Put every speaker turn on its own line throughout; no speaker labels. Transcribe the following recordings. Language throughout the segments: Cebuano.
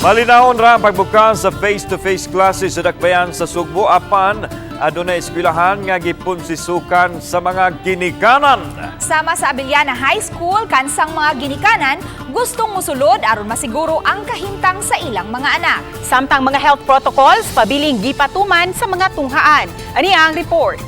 Malinawon ra ang pagbukas sa face-to-face classes sa dakbayan sa Sugbo, apan adunay eskwelahan nga gipunsisukan sa mga ginikanan.
Sama sa Abellana High School, kansang mga ginikanan gustong musulod aron masiguro ang kahimtang sa ilang mga anak.
Samtang mga health protocols pabiling gipatuman sa mga tunghaan. Ani ang report.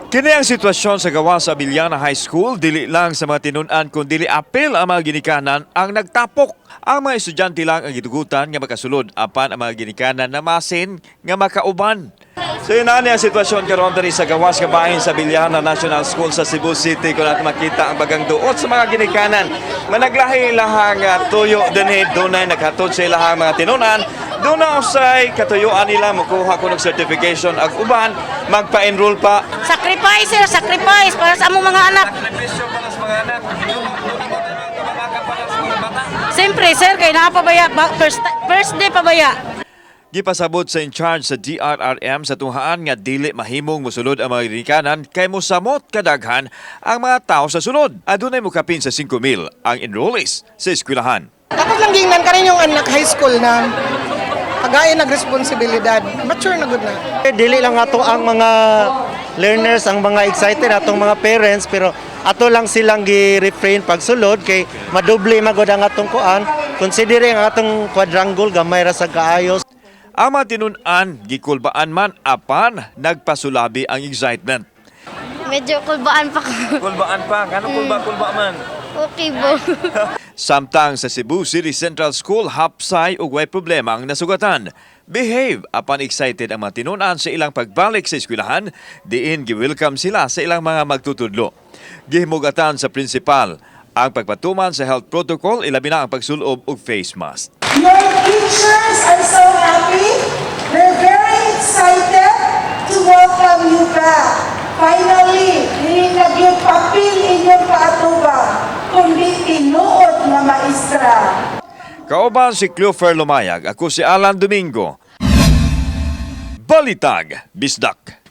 Kini ang sitwasyon sa gawas sa Abellana High School, dili lang sa mga tinun-an kun dili apil ang mga ginikanan ang nagtapok. Ang mga estudyante lang ang gitugutan nga makasulod, apan ang mga ginikanan na masin nga makauban. So yun na ang sitwasyon karon diri sa gawas nga bahin sa Abellana National School sa Cebu City, kung natin makita ang bagang duot sa mga ginikanan. Managlahi ilahang tuyo dinhi, dunay naghatod sa ilahang mga tinunan. Doon na usay katuyuan nila mukuha kunog certification, ag uban magpa-enroll pa.
Sacrifice, sir, sacrifice para sa among mga anak. Siyempre, sir, kay naa pa baya, first day pa baya.
Gipasabot sa in charge sa DRRM sa tunghaan nga dili mahimong mosulod ang mga ginikanan kay mosamot kadaghan ang mga tao sa sulod. Adunay mokapin sa 5,000 ang enrollees sa eskwelahan.
Tapos lang gingnan ka rin yung anak high school na pagayon nagresponsibilidad. Mature na gud na.
Dili lang ato ang mga learners ang mga excited, atong mga parents, pero ato lang silang gi-refrain pagsulod kay madoble magod ang atong kuan, considering ang atong quadrangle gamay ra sa kaayo.
Ang mga tinun-an gikulbaan man, apan nagpasulabi ang excitement.
Medyo kulbaan pa ko.
Kulbaan pa, kanong kulba-kulba man?
Okay po.
Samtang sa Cebu City Central School, hapsay ug way problema ang nasugatan. Behave apan excited ang mga tinunan sa ilang pagbalik sa eskwelahan, diin gi-welcome sila sa ilang mga magtutudlo. Gihimugatan sa principal ang pagpatuman sa health protocol, ilabi na ang pagsulob og face mask.
Your teachers are so happy. They're very excited to welcome you back. Finally, dili na gyud papel inyong paatubang, kundi tinuod nga maestra.
Kauban si Cleofer Lumayag, ako si Alan Domingo. Balitag, Bisdak.